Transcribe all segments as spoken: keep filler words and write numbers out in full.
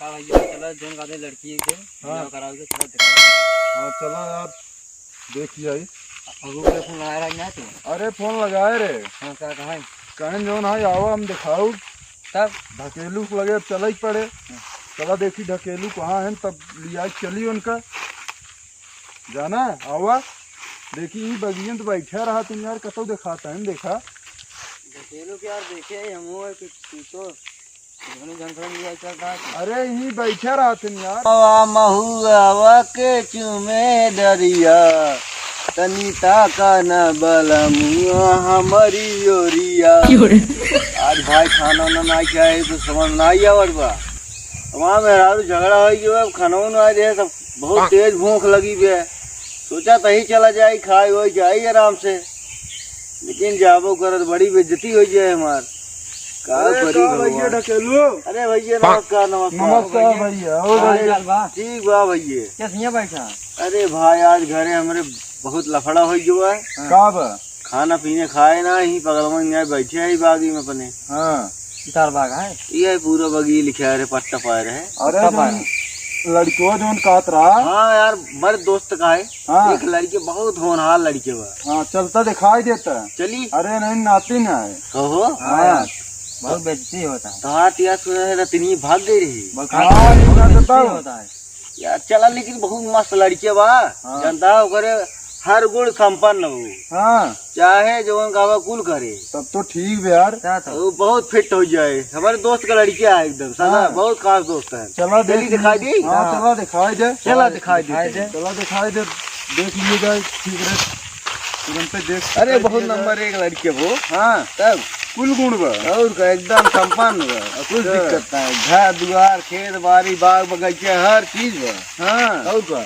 का भैया, चला, जौन का दे लड़की के, हाँ। बियाह करावे के, चला दिखावा। हाँ, चला यार, देखी आई। अबू के फोन लगाए रहा ना तू? अरे, फोन लगाए रे। हाँ, का कहा है? कहें जौन है, आवा, हम दिखाऊ। तब? ढकेलू के लगे चले के पड़े। हाँ। चला देखी ढकेलू कहाँ है, तब लिया चली उनका। जाना, आवा। देखी, ई बगियन तो बैठा रहा तुम यार, कतौ दिखाता है, देखा। ढकेलू के यार देखे ही हम, वो है कि तू तो दोनों जन खड़े लिया चल रहा है। अरे, यहीं बैठा रहा तुम यार। हवा महुआ के चूमे डरिया, तनी ताका न बलमुआ हमरी ओरिया। क्यों रे? आज भाई खाना ना, ना खाए तो समझ ना आई आवत बा। हमार मेहरारू झगड़ा हो गयो, अब खाना ना दे, सब बहुत तेज भूख लगी बे। सोचा तही चला जाई, खाई होई जाई आराम से, लेकिन जाबो करत बड़ी बेइज्जती हो जाए हमार। का अरे करी का भैया भगवान? ढकेलू? अरे भैया नमस्कार, नमस्कार। नमस्कार भैया, और अरे, भैया? ठीक बा भैया। कैसे यहाँ बैठा? अरे भाई आज घरे हमरे बहुत लफड़ा हो गया है। हाँ। का बा? खाना पीने खाए ना, ही बगलवा में बैठे है बागी में अपने। हाँ। इतार बाग है? ये है पूरा बागी लिखा है रे, पट्टा पाए रहे। अरे पट्टा पाए जौन रहे। लड़कियों जौन कहत रहा। हाँ यार, बड़े दोस्त का है। हाँ। एक लड़के बहुत होनहार लड़के बा। हाँ, चलता दिखाई देता है। चली। अरे नहीं, नाती ना है। कहो। हाँ। हाँ। बहुत बेइज्जती होता है। तो हाथ यार सुना है, रतनी भाग गई रही। बहुत हाँ, ये बेइज्जती बताओ। होता है। यार चला, लेकिन बहुत मस्त लड़के बा। हाँ। जनता ओकरे हर गुण संपन्न हो। हाँ। चाहे जवन कहवा कुल करे। तब तो ठीक बा यार। क्या था? वो बहुत फिट हो जाए। हमारे दोस्त का लड़किया है एकदम, सदा हाँ। बहुत खास दोस्त है। चला चली देख दिखाई ली। दी? हाँ, हाँ। चला दिखाई दे। चला दिखाई दिखाई दे। दे। चला दिखाई दे। देख लिए जाए, ठीक रहे। तुरंत देख अरे, दिखाई बहुत दिया जाए। नंबर एक लड़के वो। हाँ। तब? कुल गुण बा। और का, एकदम संपन्न बा। अच्छा। कुछ दिक्कत ना है। घर दुआर, खेत बाड़ी, बाग बगीचा, हर चीज बा। हाँ। और का?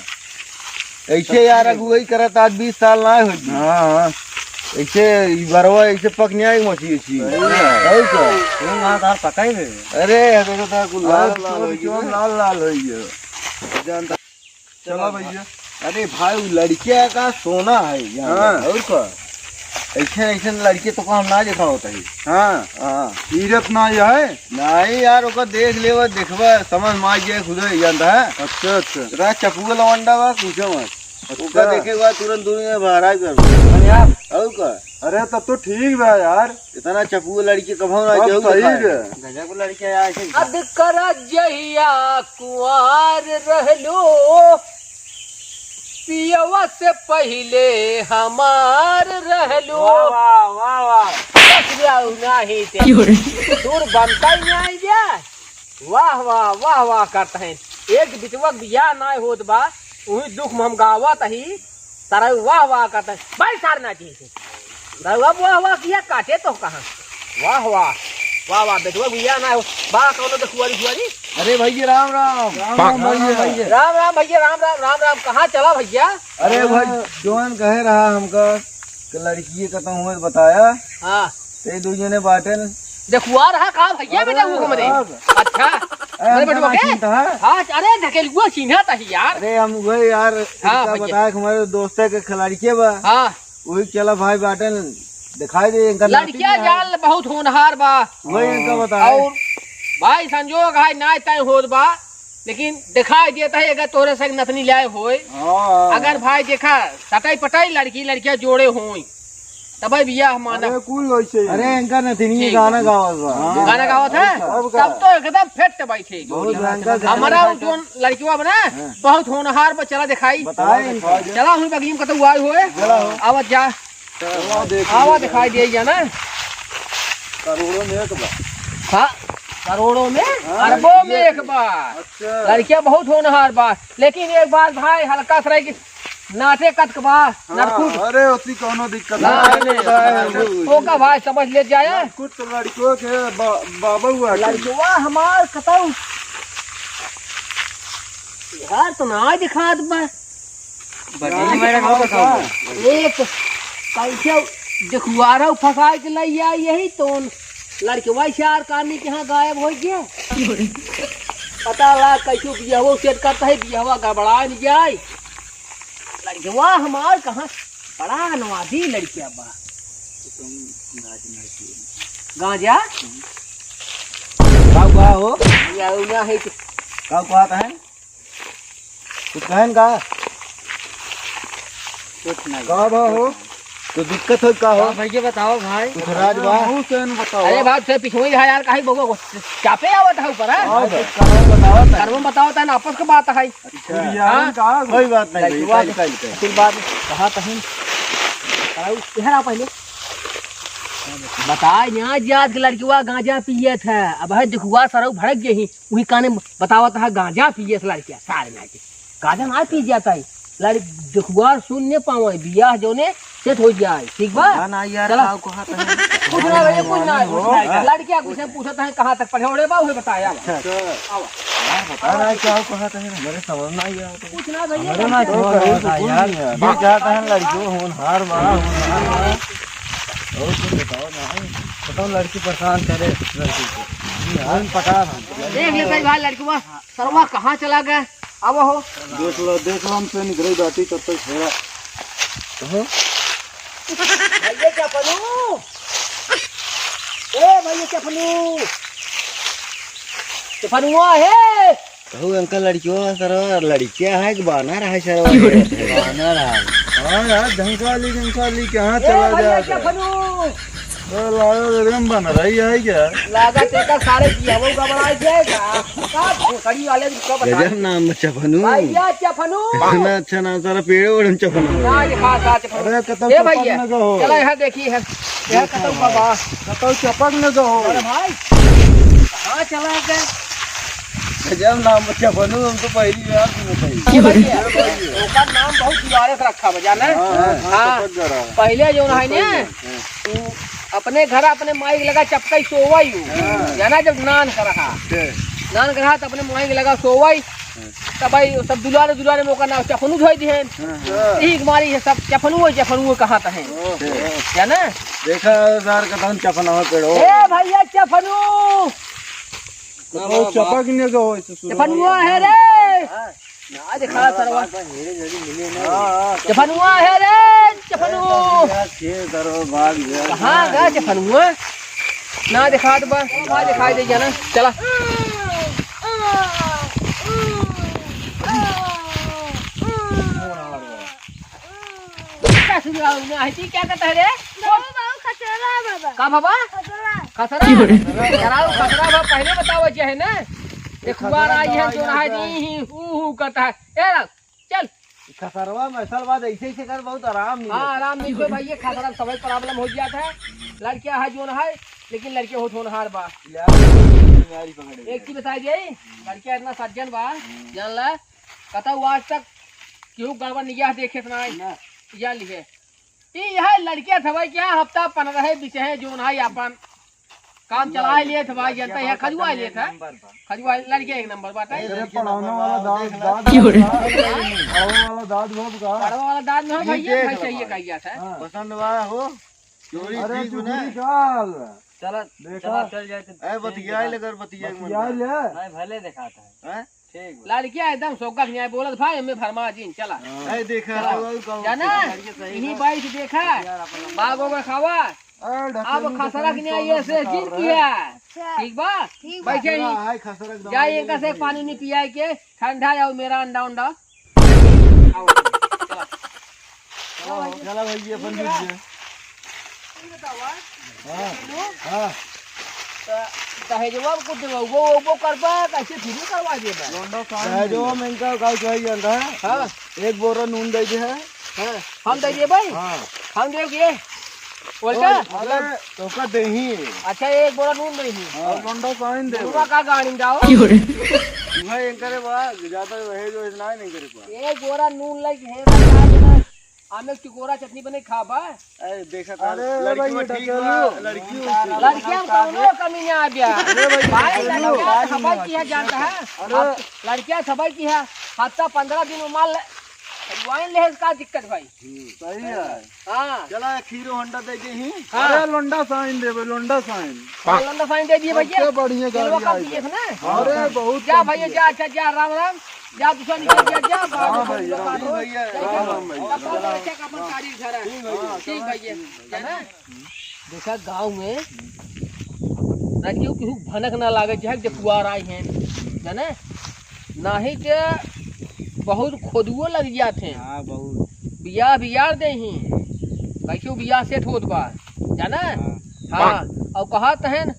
ऐसे यार अगुवाई करत आज बीस साल ना हो गई। हाँ, हाँ। ऐसे ई बरवा ऐसे पक नहीं आई मछली अच्छी। सही है। और का? तुम वहाँ कहाँ पका ही नहीं। अरे, देखो तो कुल लाल अरे, लाल हो गई। लाल लाल हो गई। जानता। चला भैया। अरे भाई, वो लड़किया का सोना है यार। हाँ। और का? ऐसे, ऐसे लड़के तो को हम ना देखा होता है। हाँ। हाँ। हीरत ना है। नहीं यार, ओकर देख लेवा, देखबा, समझ में आ जाए खुदे, जानता है। अच्छा, अच्छा। इतना चपुआ लवंडा बा, पूछो मत। अच्छा। ओकर देखे के बाद तुरंत दुनिया में बहराई कर दो। अरे यार। और का? अरे तब तो ठीक बा यार। इतना चपुआ लड़की कभो ना अब केहू सही दिखाए। बा। गजब लड़की है यार, ऐसे अब कर जहिया कुंवार रहलो, पियवा से पहिले हमार रहलो। वाह, वाह, वाह, वाह। बस जाऊ नाही ते। क्यों रे? दूर बनता ही नहीं आइडिया। वाह, वाह, वाह, वाह करत हैं। एक बिचवा बियाह नाय होत बा, उही दुख में हम गावत ही। सारा वाह, वाह करत हैं। भाई सार ना जी। रउआ वाह, वाह किया काटे तो कहाँ? वाह, वाह। वाह, वाह, बिचवा बियाह नाय हो। बा, कौनो देखुआरी, खुआरी? अरे भैया, राम, राम। राम, राम, भैया। राम, राम, भैया, राम, राम, राम, राम। कहाँ चला भैया? अरे भाई, हाँ। जौन कहे रहा हमका कि लड़की के कतहूँ हुए बताया। हाँ। ते दू जने बाटेन। देखुआ रहा का भैया अरे बेटा वो हमरे? बाप। अच्छा। अरे अरे हमका बेटवा ना के? चिंता है। हाँ, अरे ढकेलुआ चिन्हा था ही यार। अरे हम वही यार, हाँ, इनका भैया। बताया कि हमारे दोस्ते के खिलाड़ी के बा। हाँ। वही चला भाई बाटेन, दिखाई दे इनका नाती लड़किया भी है। जाल बहुत होनहार बा। वही इनका बताया। और भाई संजोग है ना तय होत बा, लेकिन दिखाई देता है अगर तोहरे संग नतनी लाए होए। हाँ। अगर भाई देखा सटाई पटाई लड़की लड़किया जोड़े होई, तबे बियाह माना। अरे कुल वैसे ही। अरे इनका नतनी ठीक गाना बा। गावत बा। हाँ। गाना गावत है? और का? तब तो एकदम फिट बैठे बहुत जोड़ी। भयंकर गाना हमारा गावत वो है। जोन लड़किया बना, हाँ। बहुत होनहार बा, चला दिखाई। बताओ, दिखाई दे। चला हुई बगीम कतौ आए होए। चला हो। आवत जा। चला देखिए। आवा दिखाई दे जा ना। करोड़ों में एक बा। हाँ, करोड़ों में, हाँ, अरबों में ये एक बा। अच्छा। लड़किया बहुत होनहार बा, लेकिन एक बात भाई, हल्का सा रह के नाटे कतक बा, हाँ, नरकुट। अरे, ओती कौनो दिक्कत ना, नहीं। नहीं, नहीं, नहीं। ओका भाई समझ ले जाए। नरकुट तो लड़कियों के बा-, बाबा हुआ के। लड़किया हमार कतौ। यार, तो ना दिखात बा। बदली में रखा था। एक कैसे देखुआरा फंसाए के लई आई यही तो लड़कवा चार कानी के यहाँ गायब हो गया। पता ला कैसे बियाहवा सेट करता है, बियाहवा गड़बड़ा न जाए। लड़कवा हमार कहाँ बड़ा नवाबी लड़किया बा। गांजा? का हुआ हो? या उना है कि का कहत है? कुछ कहन का? कुछ नहीं। का बा हो? तो दिक्कत हो का हो? हाँ भैया, बताओ भाई। कुछ राज बा? हमहू से न बताओ। अरे बात से पिछुई है यार, काहे बउआ को चापे आवत है ऊपर, हाँ? हाँ, कुछ कारण बताओ ना। कारण बताओ ता ना, आपस के बात है। अच्छा। हाँ? कोई बात नहीं भाई, लड़कवा काल, काल, काल। कुल बात कहा तहन। बताओ, यहाँ आओ पहले। बताए, यहाँ जात के लड़कवा गांजा पियत है। अब है देखुआ सरऊ भड़क गई, वही काने बतावत है गांजा पियत लड़किया, सारे में आके। गांजा ना पी जाता है। लड़-, देखुआ सुन ने पावे, बियाह जोने सेट हो जाए, ठीक बा? ना, ना यार, चला। का कहत है? कुछ ना भैया, कुछ ना, कुछ ना। हाँ? लड़किया कुछ पूछत है, कहाँ तक पढ़े, ओढ़े बा, उहे बताया। अच्छा। आवा। यार, बता ना, क्या कहत है? हमरे समझ ना आया। कुछ ना भैया, हमरे ना लड़किया समझ आया यार। ये कहत है, लड़कियों होनहार बा, होनहार बा। और कुछ बताओ ना, बताओ, लड़की परेशान करे लड़की को। हम पका हम। देख ले भाई, भाई लड़की बा। सरवा कहाँ चला गए? अब हो। देख लो, देख लो, हमसे निकले बाटी तब तक हेरा। कहो। भैया चपनू। ए भैया चपनू। चपनुआ है। कहू अंकल, लड़कियों सरवा, लड़किया है कि बानर है सरवा? बानर है। हाँ यार, झंकाली, झंकाली, कहाँ ए चला भैया जाता है? चपनू। तो लागत एकदम बन रही है क्या? लागत एकर सारे जियावो गबड़ा जाएगा। का भोसड़ी वाले को बता। गजब नाम बा चपनू। भैया चपनू। इतना अच्छा नाम, सारा पेड़े ओढ़न चपनू। ना, ये खा, खा चपनू। अरे, कतौ ए चपक भैया, न गहो। चला यहाँ देखी है। यहाँ कतौ बाबा। कतौ चपक न गहो। अरे भाई, कहाँ चला गए? गजब नाम बा चपनू, हम तो पहली बार सुनत हई। ए भैया, ओकर नाम बहुत दुलारे से रखा बा, जाने? हाँ, हाँ, हाँ। चपक गरा। पहले जो है ना, हाँ। उ अपने घर अपने माई के लगा चपकई सोवई उ। हाँ। जाना जब नान करहा। के? नान करहा त अपने माई के लगा सोवई। हाँ। तब भाई सब दुलारे दुलारे में ओकर नाम चफनू धोई दिहन। हाँ, हाँ। यही मारी है सब चफनू है, चफनू कहत है। ओहो। जाना? देखा यार कतन चफनवा पेड़ो। ए भैया चफनू। तो चपक नहीं गो इसे शुरू चफनुआ है रे। ना देखा सरवा। हाँ, हाँ, चफनुआ है रे, चफनु। अरे, यार, खेल करो, भाग जा। कहाँ गया चफनुआ? ना दिखात बा, ना दिखाई दे जाना। चला। का सुनाओ ना, है ती क्या कहता है रे? बाबू, बाबू, खसरा बाबा। का बाबा? खसरा। खसरा? की बोले? खसरा, खसरा बा, पहले बताओ जे है ना। एक बार आई है, जो रहा जी, ही, हू, हू कहता है। ए, चल। खसरवा में असल बात ऐसे, ऐसे कर बहुत आराम नहीं हाँ, होता। आराम नहीं होता भाई, ये खसरा सब ही problem हो गया था। लड़किया है जोन है, लेकिन लड़के होत होनहार बा। यार, बीमारी पकड़ गई। एक चीज बताई जाई, लड़किया इतना सज्जन बा, हम्म। जान ला, कतौ आज तक केहू गड़बड़ निगाह देखे से ना आई। ना। या लिहे। ई यह लड़किया थवा क्या हफ्ता पन्द्रह बीच है जोन है अपन काम चलाए लिए थे भाई, जनता यहाँ खजुआ लिए था। खजुआ लड़के एक नंबर बात है। अरे पढ़ाने वाला दाद, दाद, क्यों रे? पढ़ाने वाला दाद बाबू का। पढ़ाने वाला दाद में हो ये भैया, देख भाई लो सही है, भाई। कही जाता है। हाँ। पसंद हुआ हो? चोरी अरे ठीक हो ना? चुगली काल। चला, देखा। चला, चल जाए तो ए, बतियाए ले कर, बतियाए के मन बतियाए कर। ले। नहीं, भले दिखाता है। हैं? ठीक बा। लड़किया एकदम सोगक न्याय बोलत भाई, हमें भरमा जिन, चला। हाँ। ए, देखा, चला। और कहूँ जाना? लड़के सही इन्हीं बा। बाई से देखा। यार, अपन बागों का खावा। ए, अब ढकेलू, खसरा के न्याय ये से जिन किया। अच्छा। ठीक बा? ठीक बा। बैठे ही। खसरा है, खसरा एकदम जाए, इनका से पानी नहीं पियाए के, ठंडा जाओ मेरा अंडा उंडा। आओ, चला। चला, चला भाई, ये अपन ठीक है। लीजिए। ई बतावा, हाँ, हेलो? हाँ। त-, दहेजवा कुछ देवा, वो, वो करबा, कैसे फ्री करवा देबा? लौंडा साहब दहेजवा में इनका का चाहिए जानता है? हाँ। एक बोरा नून दे दे है। हाँ, हम दे दिए भाई? हाँ। हम दे दिए? बोलता? और मतलब अरे, तोका देही। अच्छा, एक बोरा नून देही। हाँ। और लौंडा साइन दे। नूनवा का गाड़ी में जाओ? क्यों रे? भाई, इनकरे बा, ज्यादा दहेज वहेज ना, नहीं करे बा। एक बोरा नून लग है, बता देना। हम एक टिकोरा चटनी बने खा बा। अरे देखा था, अरे लड़की भाई, में ये ठीक ढकेलू। बा, लड़की में लड़कियां में कौनो कमी ना आ गया। अरे भाई, भाई, ढकेलू। लड़कियां तो हवाई किया जानता है। अरे। अब लड़कियां तो हवाई की है, हफ्ता पन्द्रह दिन में माल ले, वाइन ले, का दिक्कत भाई? हम्म, सही है। हाँ। चला, एक हीरो होंडा दे दे ही। हाँ। अरे लोंडा साइन देबे, लोंडा साइन। हाँ, लोंडा साइन दे दिए भैया। सबसे बढ़िया गाड़ी तेलवा कम आई पिए है। थे ना? अरे बहुत जा कम भैया, पिए। जा, अच्छा, जा, राम राम। जा, दूसरा निकल गया, जा, हाँ भाई, राम राम भैया, राम राम भैया। तब बोलो, अच्छा, का अपन तारीख धरा। ठीक भैया। ठीक भैया, है ना? देखा, गाँव में रखियो, केहू भनक ना लागे, चाहे जकुआर आए हैं, जाने? नहीं ते बहुत खोदुओ लग जात हैं। हाँ, बहुत। बियाह बिगाड़ दे ही। कैसे बियाह सेट होत बा, जाना? हाँ। हाँ, और कहत हैं,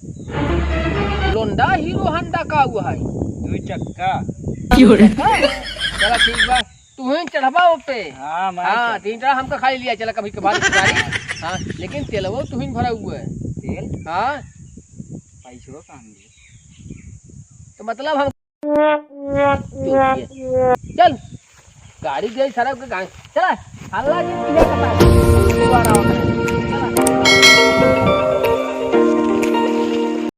लोंडा हीरो हंडा का हुआ है? दो चक्का। क्यों रे? चला ठीक बा, तू ही चढ़बा ओ पे। हाँ, मैं हाँ, चढ़- तीन टरा हमका खाली लिया चला कभी कभार गाड़ी। हाँ, लेकिन तेलवो तू ही भरा हुआ है। तेल? हाँ। पैसो कहाँ मिले? तो मतलब हम चुप ये। चल, गाड़ी दे सारा के गाड़ी। चला, हल्ला जी, तुझे पता है। दोबारा आओ। चला।